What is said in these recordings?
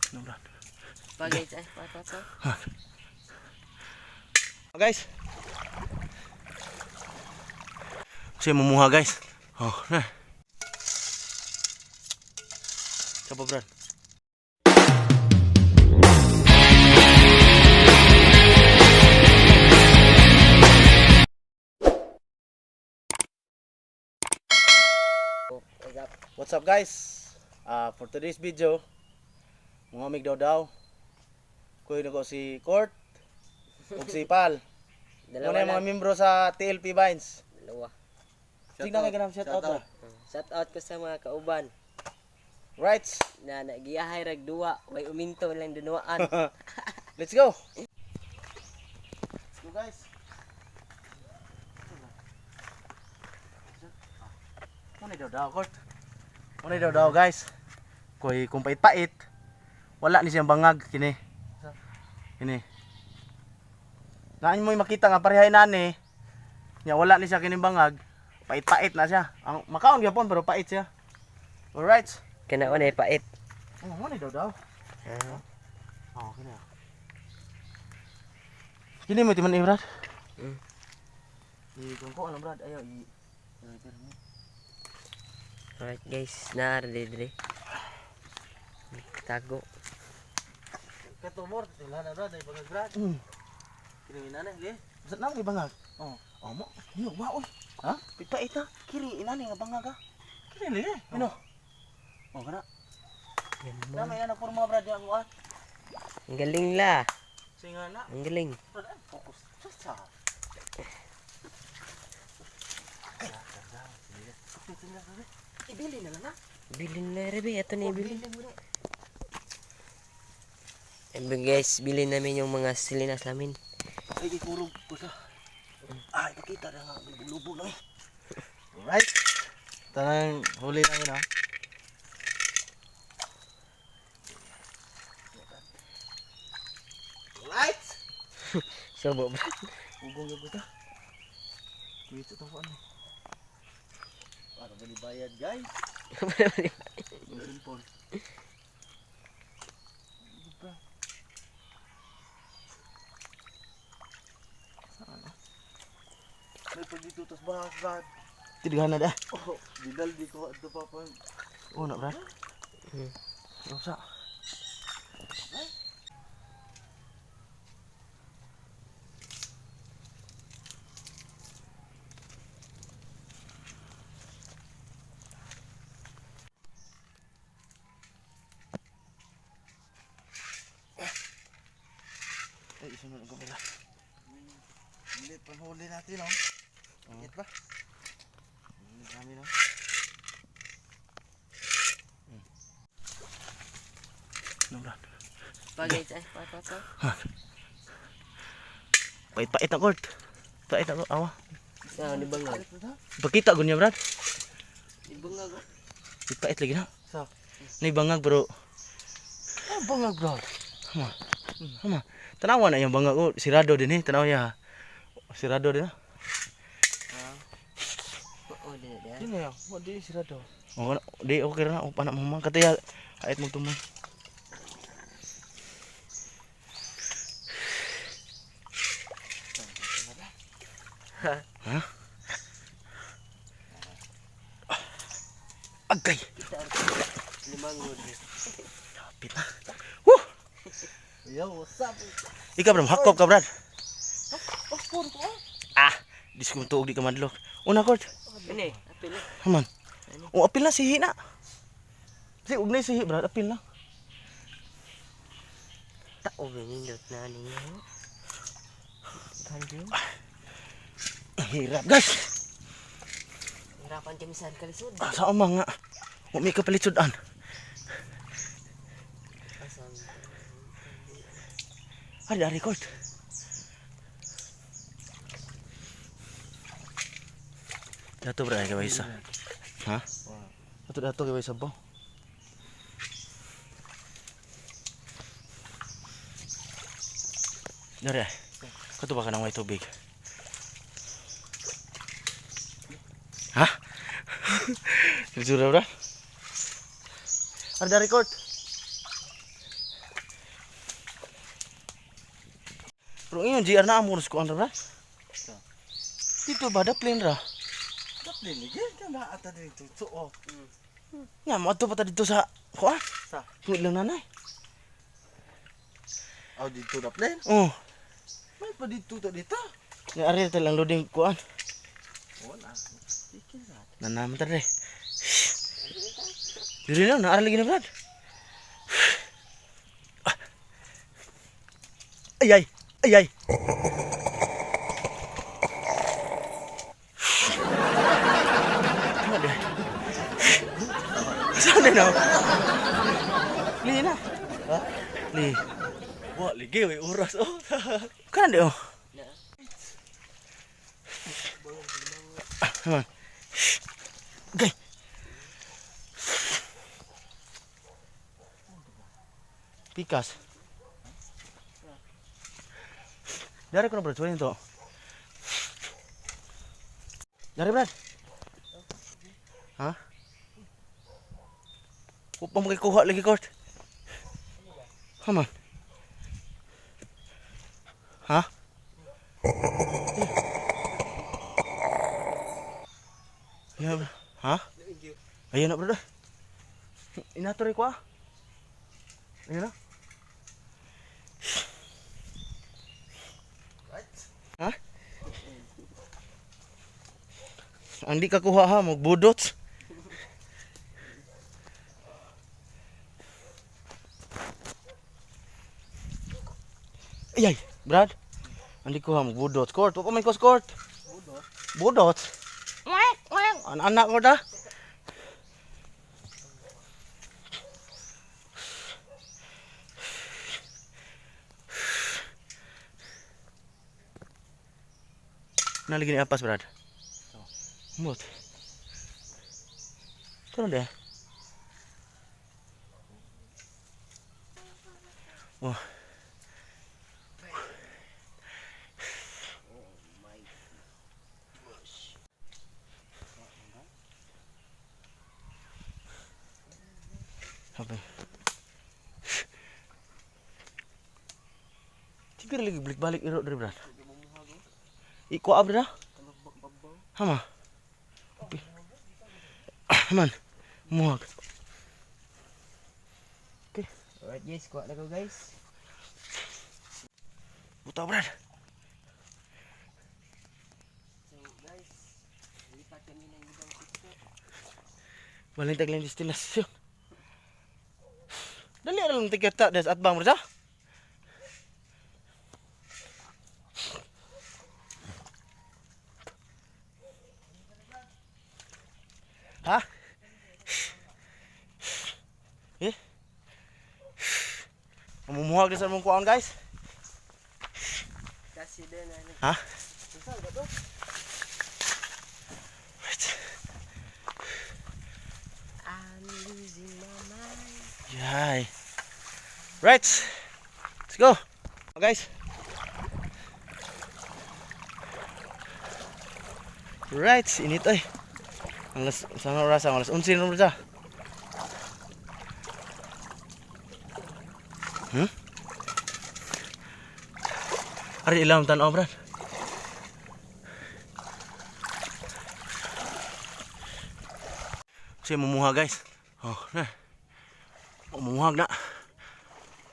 No, Brad. Pa guys, ay, pa pa pa. Guys. Kasi mumuha, guys. Oh, na. Sapa, Brad. What's up? What's up, guys? For today's video, mga mig daw daw. Kuya ko si Court ug si Pal. Dalawa Muna yung mga lang. membro sa TLP Vines. Dalawa. Tingnan kay ganang shout out. Ah. Shout out ko sa mga kauban Right. na nagiyahay rag duwa, way uminto lang dunuan. Let's go. Let's go, guys. Muna daw daw, Court. Muna daw daw, guys. Koy kung pait-pait, wala ni siyang bangag kini. Kini. Naan mo makita nga parehay nani. Nya wala ni siya kini bangag. Pait-pait na siya. Ang makaon gyapon pero pait siya. Alright. Kana on ay pait. Oh, muna daw daw. Ah, Oh, kini. Kini mo timan, eh, Brad. I kung ko ano, Brad, ayo i. Alright guys, naar dire. Tago. Katumor, tila na brad, ay bangag brad. Kini na le. Basta na mo bangag. Oh. Oh mo, niyo wa oy. Ha? Pit-pait na. Kiri inani nga bangag ah. Kini le. Ano? Oh, kana. Yan mo. Na may anak porma, Brad, yang kuan. Ang galing la. Singa na. Ang galing. Brad, ay, focus. Sa. Ibili na lang na. Bilin na rebe, ito na ibilin. Ayun guys, bilin namin yung mga silinas namin. Ay, ikurog ko sa. Ay, pakita na nga. Lubo na eh. Alright. Tanang huli namin ah. Alright. Subo, Brad. Ugong yung ka. Kuya, ito ano. Para bali bayad, guys. Yung simple. May pagdito tas bahas brad. Tidgahan na da. Oh, bidal di ko adto pa pa. Oh, na, Brad. Usa. Ay, isunod ang kamila. Hindi panghuli natin oh. Init ba? Hindi kami no. No, Brad. Pa guys, ay, pa pa pa. Pait-pait na, Kurt. Pait na, awa. Sa ni bangag. Pakita ko niya, Brad. Ni bangag. Oh. Pait-pait lagi na. Sa. Nay bangag bro. Ah, bangag brad. Hama. Hama. Tanawa na yung bangag oh, sirado din eh. Tanawa niya. Sirado din ah. Oo, di na. Di na ya, wa di sirado. Oh, na, di okay ra na. Oh, panak mo man kataya. Ait mo tumoy. Ha? Agay. Limangod. Kapit na. Woo! Yo, what's up? Ikaw, bro, hakop ka, Brad. Oh, puro ko ah. Ah, dis ko tuog di ka madlok. Una, Kurt. Ini, apil na. Haman. Oh, apil na sihi na. Si ugnay sihi, Brad, apil na. Tao ganindot na ninyo. Kanjo. Ang hirap, guys. Hirapan kami sa kalisod. Ah, sa mga umi ka palitsudan. Asan? Ari ari record. Dato, bro, kay isa. Ha? Dato dato kay isa ba? Dari. Kato ba ka nang may tubig? Ha? Jujur, bro. Ada record. Pero ngayon, GR na amo ko ano ra. Sa? Dito ba daplin ra? Daplin lagi ka na ata dito to oh. Nga mo adto pa ta dito sa kuan. Sa? Tuig lang nanay. Oh, dito daplin. Oh, May pa dito to dito. nga ari ta lang loading kuan. Wala. Sige sa. Nanaman ta re. Dili na naara lagi na brad. Ay ay ay ay. Ano de? Saan na? Li na. Ha? Li. Wa lagi way oras oh. Kan de oh. Ah, come on. Okay. Pikas. Dari ko na bro, tuwin to. Dari Brad. Ha? Upang makikuha lagi court. Come on. Ha? Ya, bro. Ha? Ayun na bro. Inato rin ko ah. Ayun na. Right. Ha? Ang di ka kuha ha, magbudot. Ay, ay, Brad. Ang di kuha magbudot. Court, wa pa may kos court. Budot. Budot. An anak ko da. Nalagi ni apas, Brad. Mut. Turun deh. Wah. Apa? Tiga lagi balik-balik iro dari Brad. Iko abra? Hama. Man. Muag. Alright guys, kuha na ko guys. Buta Brad. So guys, lipat kami ng ibang picture. Walang taglang destinasyon. Dali na lang tiket ta des at bang bro. Ha? Eh? Mamumuhag na sa mong kuhaan guys. Kasi din ano. Ha? Right. I'm losing my mind. Yay. Right. Let's go. Guys. Right, init ay. Alas sa oras ang alas 11 na bro. Ari ilam tan-aw brad. Kasi mumuha guys. Oh, na. Mumuhag na.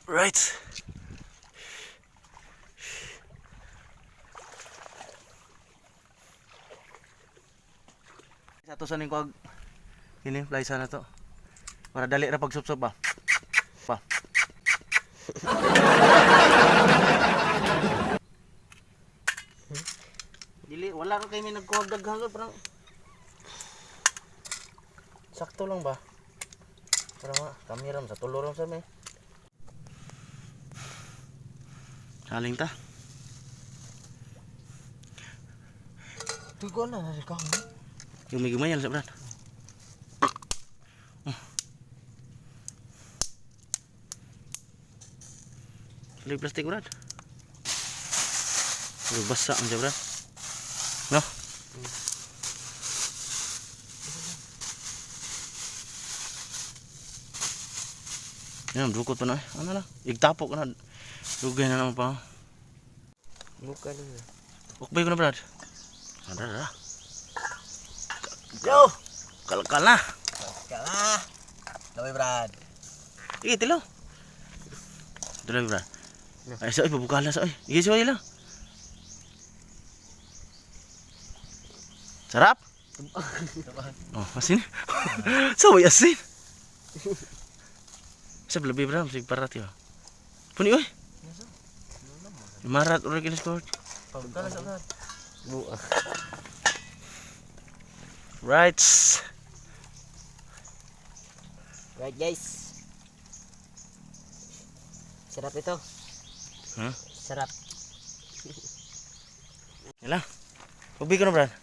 Right. Sa to sa ning kuag. Kini fly sana to. Para dali ra pagsupsop ba. Pa. Dili wala ra kay may nagkuhag daghan parang sakto lang ba? Para ma, kamera sa tulo ra sa may. Saling ta. Tugo na na ka. Gumay-gumay yan sa brad. Oh. Tuloy plastic brad. Pero basa ang siya brad. No? Yan, dukot pa na eh. Ano na? Igtapok na. Dugay na naman pa. Mukha na. Ukbay ko na, Brad. Tara, tara. Yo! Kalkal na. Kala. Dami, Brad. Sige, tilo. Tuloy, Brad. Ay, sa, ay, pabukala sa, ay. Sige, siway lang. Sarap. Oh, asin. Sa way asin. Sa labi, Brad. Sige, parat yun. Puni, oy. Marat, uray kinis ko. Pagkala sa Brad. Buha. Right. Right, guys. Sarap ito. Huh? Sarap. Yan lang. Pagbi ko na, Brad.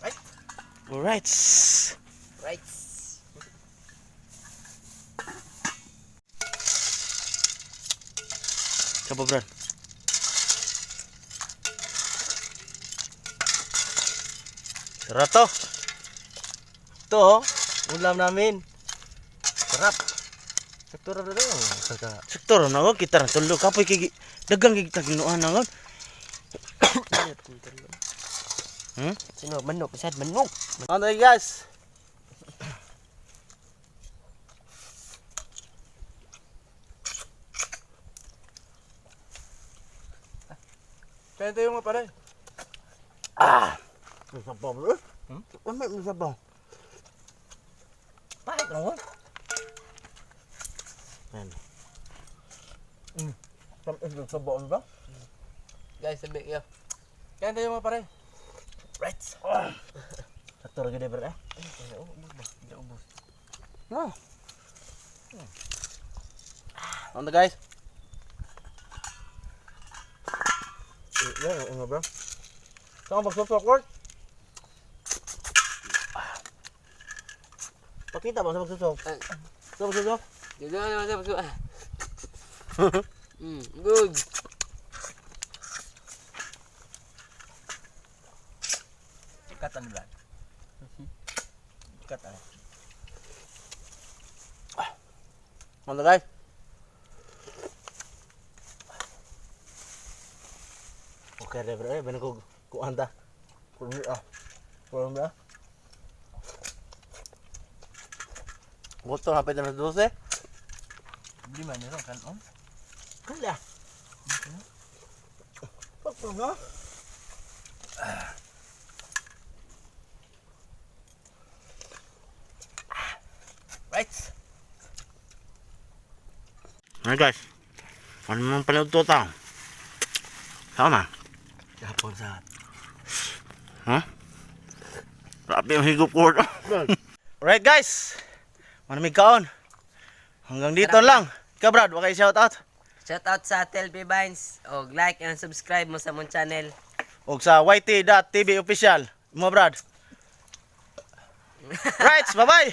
Right. Alright. Right. Saba, Brad. Sarap to. Ito oh, ulam namin. Sarap. Sakto ra, Brad. Oh. Saka. Sakto ra na kita ra tulo kapoy kay dagang kay taginuan na. Sino? Manok. Sad manok. Ano, guys? Kaya tayo nga pare. Ah. May sabaw, bro. Hmm? May sabaw. Pahit ra. Ayan. Tamis sa baon ba? Guys, sabi kayo. Kaya tayo mga pare. Right. Sakto ra gid, bro. Eh. Hindi ubos. No. Ano, guys? Yan, ano ba? Saan ka magsusok, Kurt? Pakita ba sa magsusok? Sa magsusok? Dito na naman sa. Good. Cut ano ba? Cut ano? Ano, guys? Okay ra, bro. Eh, bano ko kuan ta. Kurmi ah. Kurmi ah. Gusto hapit na 12. Problema ni ron kanon. Kala. Pagpo nga. Right. Alright, guys. Ano man pala ito tao? Sama. Hapon sa. Grabe ang higop ko. Alright, guys. Manamig kaon. Hanggang dito lang. Ikaw, Brad, wala kayo shout out. Shout out sa Telby Vines. Og like and subscribe mo sa mong channel. Og sa yt.tv official. Mo, Brad. Right, bye-bye.